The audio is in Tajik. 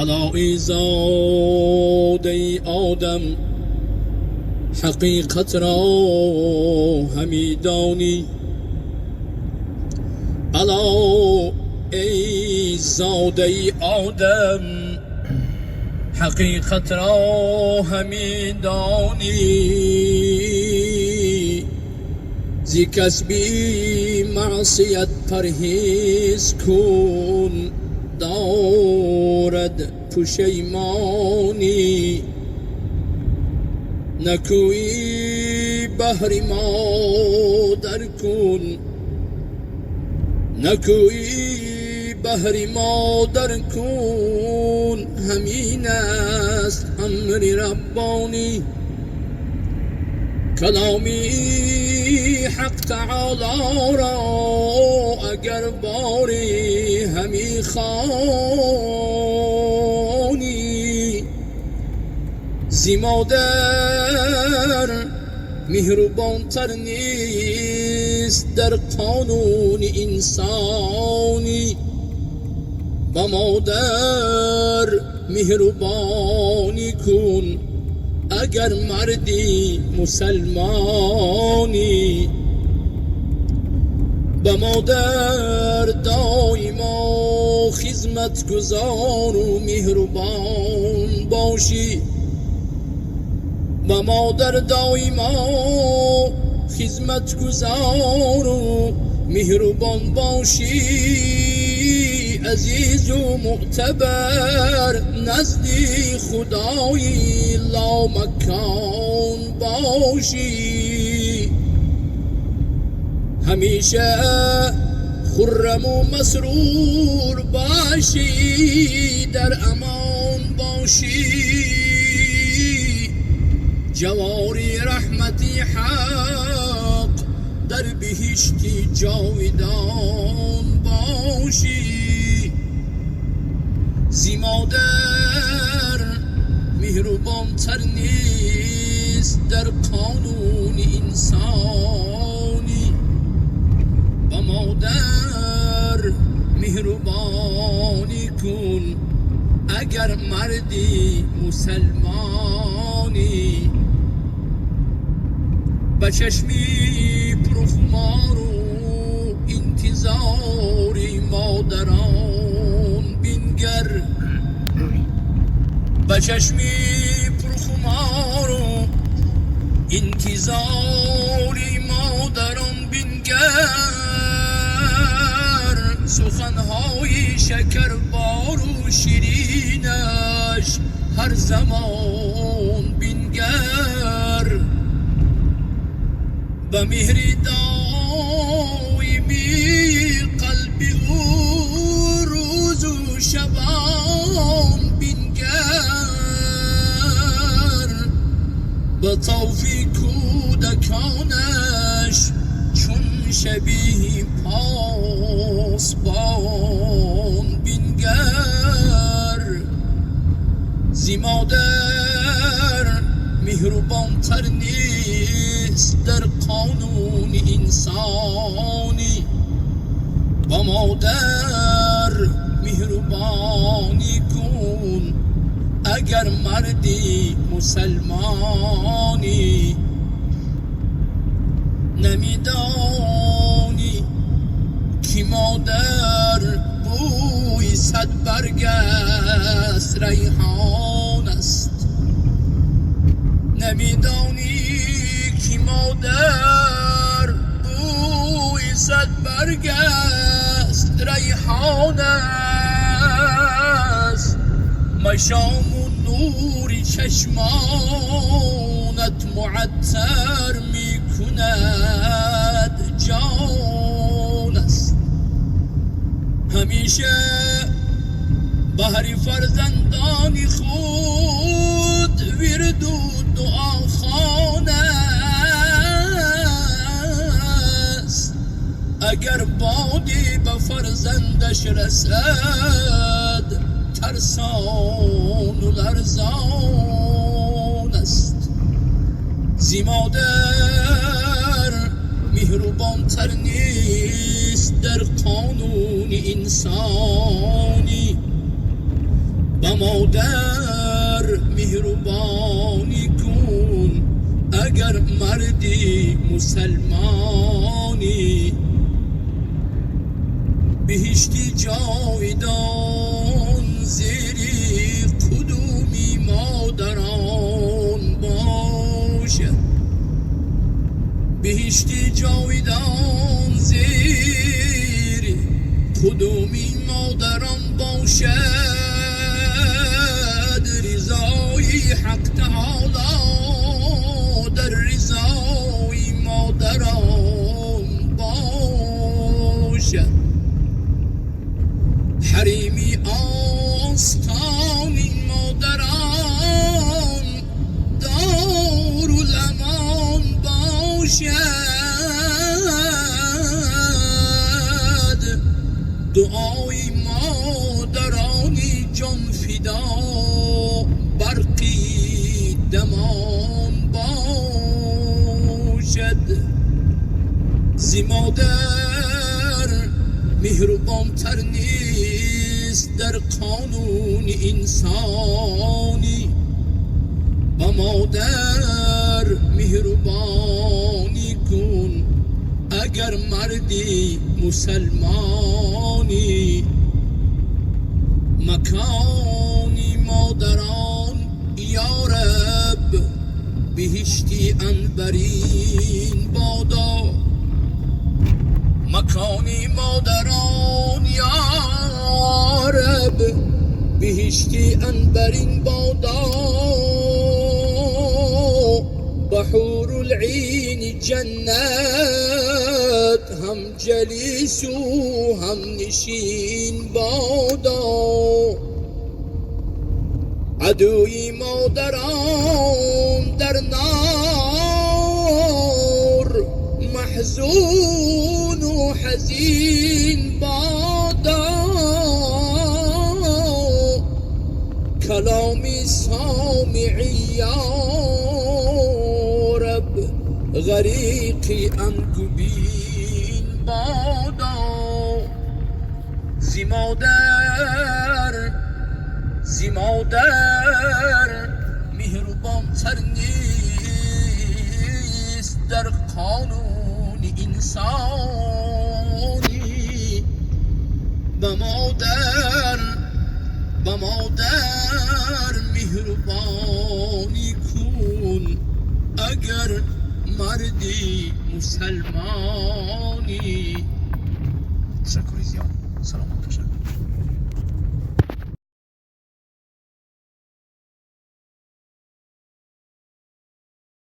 Ало эй зодаи Одам, ҳақиқатро ҳамӣ донӣ. Ало эй зодаи Одам, ҳақиқатро ҳамӣ донӣ. Зи касби маъсият парҳез кун, дорад пушаймонӣ. Накӯӣ баҳри модар кун, накӯӣ баҳри модар кун, ҳамин аст амри Раббонӣ. Каломи Ҳақ Таъолоро агар борӣ ҳамӣ хонӣ, зи модар меҳрубонтар нест дар қонуни инсонӣ. Ба модар меҳрубонӣ кун, агар марди мусалмонӣ. Ба модар доимо хизматгузор ва меҳрубон бошӣ. Ба модар доимо хизматгузор ва меҳрубон бошӣ, азиз ва мӯътабар назди Худои ломакон бошӣ. Ҳамеша хуррам ва масрур бошӣ, дар амон бошӣ. Ҷавори раҳмати Ҳақ дар биҳишти ҷовидон бошӣ. Зи модар меҳрубонтар нест дар қонуни инсонӣ. Ба модар меҳрубонӣ кун, агар марди мусалмонӣ. Ба чашми пурхумор ва интизори модарон бингар, ба чашми пурхумор ва интизори модарон бингар. Суханҳои шакарбор ва ширинаш ҳар замон бингар. Ба меҳри доимии қалби ӯ рӯзу шабон бингар. Ба тавфи кӯдаконаш чун шабеҳи посбон бингар. Зи модар меҳрубонтар нест дар қонуни инсонӣ. Ба модар меҳрубонӣ кун, агар марди мусалмонӣ. Намедонӣ ки модар бӯи сад барг аст, райҳон аст. Намедонӣ ки модар бӯи сад барг аст, райҳон аст. Машом ва нури чашмонат муаттар мекунад ҷон аст. Ҳамеша баҳри фарзандони худ вирду дуохон аст. Агар боде ба фарзандаш расад, тарсону ларзон аст. Зи модар меҳрубонтар нест дар қонуни инсонӣ. Ба модар меҳрубонӣ кун, агар марди мусалмонӣ. Биҳишти ҷовидон зери қудуми модарон бошад. Биҳишти ҷовидон зери қудуми модарон бошад. Ризои Ҳақ таоло дар ризои модарон бошад. Ҳарими остони модарон дорул-амон бошад. Дуои модарони ҷонфидо барқи дамон бошад. Зи модар меҳрубонтар нест дар қонуни инсонӣ. Ба модар меҳрубонӣ кун, агар марди мусалмонӣ. Макони модарон, ё Раб, биҳишти анбарин бодо. Макони модарон, ё Раб, биҳишти анбарин бодо. Ба ҳурул-айн ҷаннат ҳам ҷалису ҳам нишин бодо. Адуи модарон дар нор маҳзуну ҳазин бодо. Каломи сомеъӣ, ё Раб, ғариқи ангубин бодо. Зи модар, зи модар меҳрубонтар нест дар қонуни инсонӣ. Ба модар, ба модар меҳрубонӣ кун, агар марди мусалмонӣ. Ташаккури зиёд, саломат.